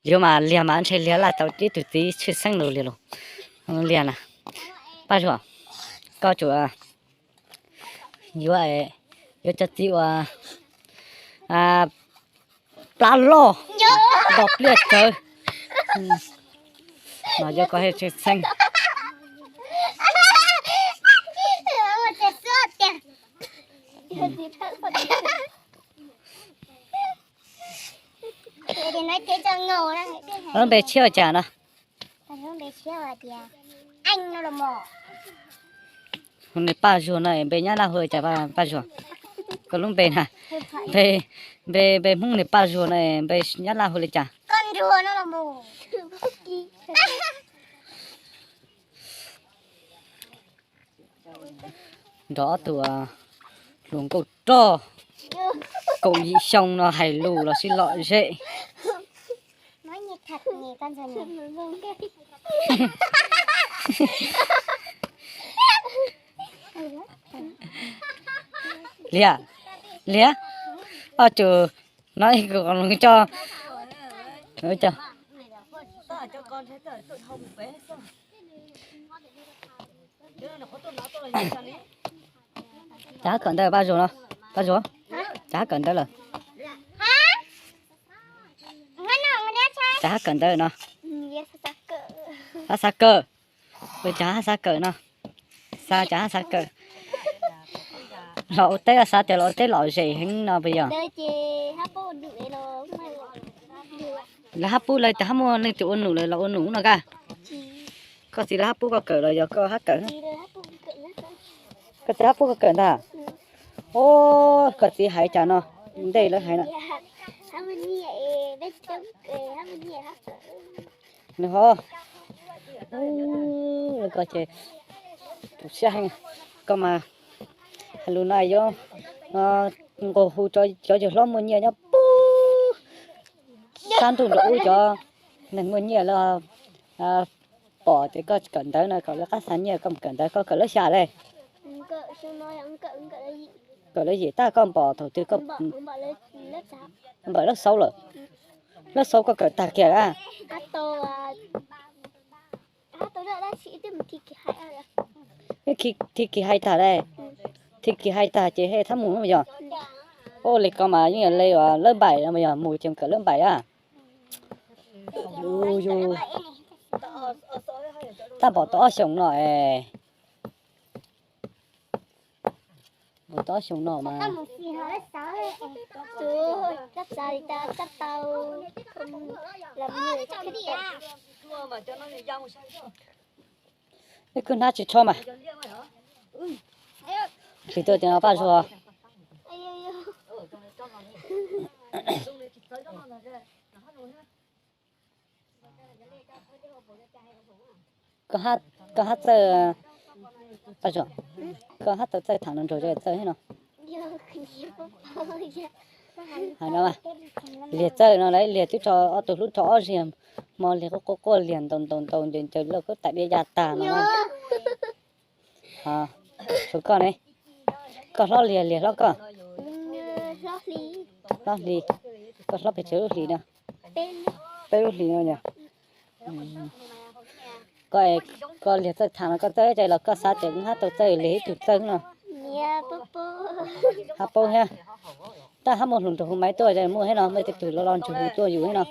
Yuav mas liag mas ntshe liag laj tau ib tug txiv tshwj xeeb lug liag lug. Liag na, Paj Zuag, koj tsuas yuav, yuav cov txiv uas plab loj, nto pliaj tsawv, mas yuav koj tshwj xeeb. Lub npe tshiab ua cas no? Hu nws Paj Zuag no, npe nyab laj hu li cas Paj Zuag? Koj lub npe na, npe, npe Hmoob nws Paj Zuag no, npe nyab laj hu li cas? Nrog ob tug hluas nkauj rog kaum yim xyoo no hais lus los sis lom zem. Liag, liag, ob tug no ib tug qos hloov coj. Cas hab kawm ntawv Paj Zuag no? Paj Zuag, cas hab kawm ntawv lawm? Cas hab kawm ntawv no? Hab xav kawm. Ua cas hab xav kawm no? Xav cas hab xav kawm? Los ua teb, xav tias los ua teb lom zem heev no puas yog? Lawv hab pub lawv tias hab muaj leej twg ua num lawm los ua num no kaj? Koj txiv lawv hab pub koj kawm los yog koj hab kawm? Koj txiv hab pub koj kawm ntag. Os, koj txiv hais cas no? Ntej lawv hais no. Nws ho, koj ces tu siab heev. Koj mas hais lus no yuav nqua hu cov yawg hlob muaj nyiaj nyob puag sab ntuj nraum ub, cov neeg muaj nyiaj lawv pom tias koj kawm ntawv no kom lawv qab xa nyiaj. Koj mus kawm ntawv koj kawm lab xya le? Kawm lab yim tab koj npom thaum twg? Koj npam lab xaub lawm. Lab xaub koj kawm tag kiag lawm a? Thiab kis hais tag le, thiab kis hais tag ces hab mus yog. Ua li ko mas yeej yog le uas lab npaim no mas yog mus ces kawm lab npaim a. Yus tab pom tau ob xyoos no es, tau ob xyoos no mas. Ib khub hnab tsis tshob mas. Hlis tuaj tias no Paj Zuag. Koj hab txawj, Paj Zuag, koj hab tau txawj tham no nrog txawj no. Hais no, Liag txawj no lawm, Liag twb rho ob tug hlub rho ob zeg hmo, Liag quaj quaj quaj, Liag ntaus ntaus ntaus ncaws ncaws lauj kaub tais diav ya tag no. Tshuav koj ne, koj hlob Liag, Liag hlob koj? Hlob Hli. Koj hlob pes tsawg lub hlis no? Peb lub hlis no yog. Koj, koj Liag txawj tham no koj txawj tsis los koj xav tias kuv hab tau txawj Liag ib tug txawj no? Hab paub thiab. Tab hab muaj hluas nraug hu maiv tuaj muaj thiab no, muaj tej tug los los ntsug hu tuaj yus thiab no.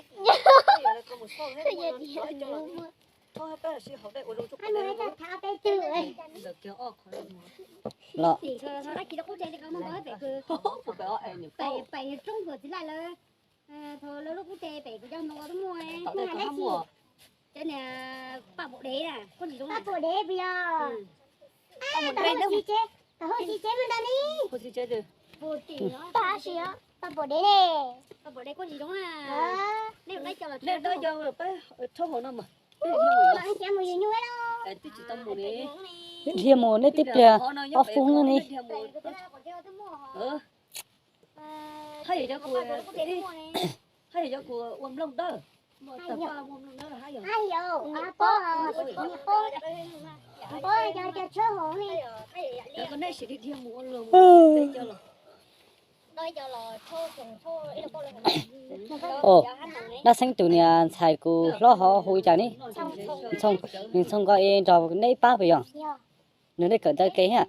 Los, pais roob kuv txiv laj lawv, thaum lawv lub qub tes pem kuv cov hmoov twb muaj. Cov niag paj npaum dev na, paj npaum dev puas yog? Paj npaum dev, paj npaum dev ne. Paj npaum dev kuj tsis zoo. Dhia mus nej tib pliag ob fub ne. Hab yog cov kuv, hab yog cov kuv ua nplooj dawb. Koj nej sim dhia mus ua luag mus peb cov los. Os, Dab Xeeb tus niam ntxhais kuv hlob ho hu li cas ne? Ntxhoo, nws Ntxhoo nkawd nrog neb ib pab puas yog? Nws dej kawm ntawv ke thiab.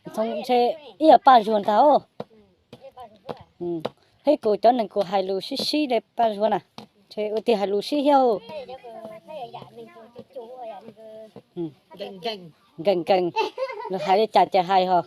Ntxhoo ntshe ib yam Paj Zuag ntag os. Thiab kuv cov neeg kuv hais lus sib sib li Paj Zuag na, ntshe ua tiag hais lus sib thiab. Nkees nkees, nws hais li cas ces hais ho.